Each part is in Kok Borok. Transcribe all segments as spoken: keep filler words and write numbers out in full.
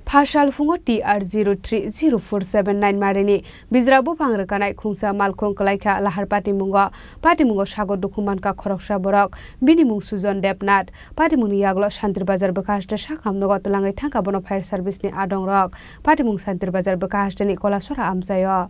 Phasal phungo T R zero three zero four seven nine marini bijra buphang rwkanai khungsa malkhung kwlaikha lahar patimungo. Patimungo sago dukhu mankha khoroksa borok. Bini mung Sujon Debnath. Patimungni yagulo Shantir Bazar bwkha haste sakam nogo twlangwi thangkha bono fire service ni adongrok. Patimung Shantir Bazar bwkha haste ni Kolasora amchaio.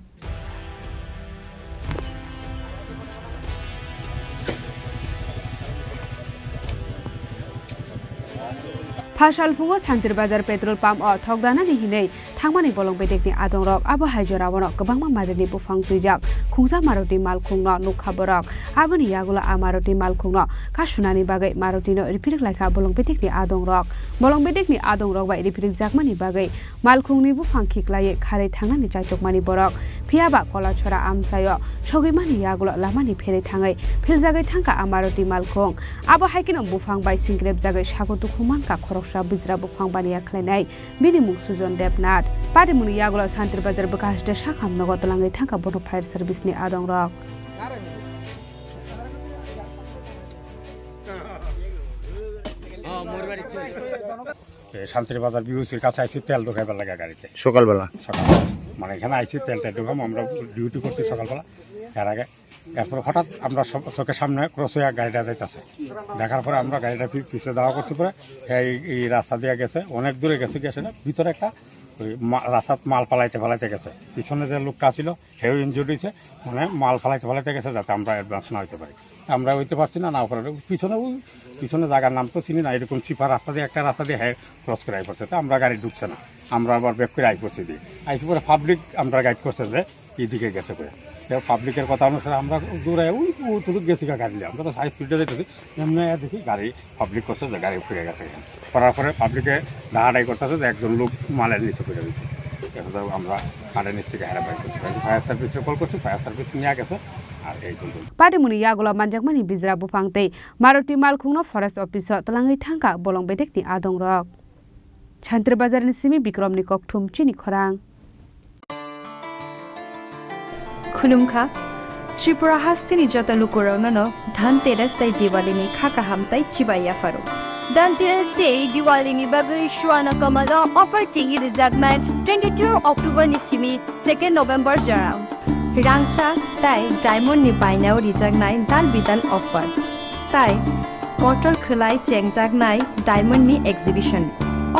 Phasal phungo Shantir Bazar petrol pump o thokdanani hinwi thangmani bolong bedekni adongrok, abo hai joraono kwbangma marini buphang twijak khungsa Maruti malkhungno nukha borok. Aboni yagulo a Maruti malkhungno kasunani bagwi Marutino riphirik laikha bolong bedekni adongrok. Bolong bedekni adongrok bai riphirik jakmani bagwi malkhungni buphang khiklaiwi kharwi thangnani chaitokmani borok. Phiyaba Kolachora amchaio sogwimani yagulo lamani pherwi thangwi philjagwi thangkha a Maruti malkhung. Abo hai kheno buphang bai singkrepjagwi sago dukhu mankha khoroksa bijra buphang baniya khlainai. Bini mung Sujon Debnath. Patimungni yagulo Shantir Bazar bwkha haste sakam nogo twlangwi thangkha bono fire service ni adongrok. এ, শান্তির বাজার বিউসির কাছে আইছি তেল ঢুকাইবার লাগা গাড়িতে। সকালবেলা? সকাল। মানে এখানে আইছি তেল টেল ঢুকাম, আমরা ডিউটি করছি সকালবেলা। এর আগে, এরপর হঠাৎ আমরা সব চোখের সামনে ক্রস হয়ে গাড়িটা যাইতাছে। দেখার পরে আমরা গাড়িটা পি-, পিছে দাওয়া করছি পরে, এই, এই রাস্তা দিয়ে গেছে, অনেক দূরে গেছে, গেছে না, ভিতরে একটা ওই মা-, রাস্তাত মাল ফালাইতে ফালাইতে গেছে। পিছনে যে লোকটা ছিল, হেও ইনজুর্ড হয়েছে, মানে মাল ফালাইতে ফালাইতে গেছে যাতে আমরা অ্যাডভান্স না হইতে পারি। আমরা হইতে পারছি না, না পারার পিছনে ওই পিছনে জায়গার নাম তো চিনি না, এরকম চিপা রাস্তা দিয়ে একটা রাস্তা দিয়ে হ্যাঁ ক্রস করে আই পড়ছে, তো আমরা গাড়ি ঢুকছে না, আমরা আবার ব্যাক করে আই পড়ছি দিয়ে আইসি পরে পাবলিক আমরা গাইড করছে যে এইদিকে গেছে করে। তো পাবলিকের কথা অনুসারে আমরা দূরে ওই অতটুকু গেছি গা গাড়ি নিয়ে, আমরা তো হাই স্পিডে যাইতেছি, এমনি দেখি গাড়ি পাবলিক করছে যে গাড়ি ফিরে গেছে এখানে। করার পরে পাবলিকে ডাকাডাকি করতেছে যে একজন লোক মালের নিচে পড়ে রয়েছে। এখন তো আমরা কারেন্ট থেকে হেরা বাইক করছি, ফায়ার সার্ভিসে কল করছি, ফায়ার সার্ভিস নিয়ে গেছে। আর এই পর্যন্ত। Patimungni yagulo manjakmani bijra buphang tei Maruti malkhungno forest office o twlangwi thangkha bolong bedekni adongrok. Shantir Bazar ni simi Bikrom ni kokthum chini khorang. Khulumkha, Tripura hasteni joto lukurokno no Dhanteras tei Diwali ni kha kaham tei chibai yapharo. Dhanteras tei Diwali ni bagwi Swarna Kamal o offer chengwi rijaknai twenty-two October ni simi second November jorao. Rangchak tei diamond ni bainao rijaknai dal bidal offer. Tai kotor khwlai chengjaknai diamond ni exhibition.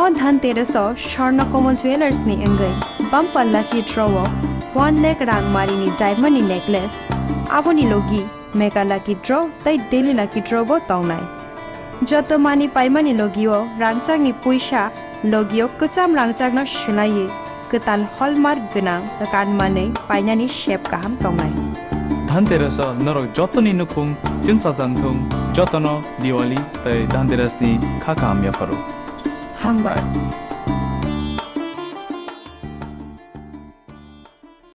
O Dhanteras o Swarna Kamal Jewellers ni wngwi bumper lucky draw o one lakh rang mari ni diamond ni necklace, aboni logi mega lucky draw tei daily lucky draw bo tongnai. Joto mani paimani logi o rangchak ni puisa, logi o kwcham rangchak no swlaiwi kwtal hallmark gwnang kan manwi painani sep kaham tongnai. Dhanteras o norok jotoni nukhung chwngsajak thung, jotono Diwali tei Dhanteras ni kha kaham yapharo. Hambai.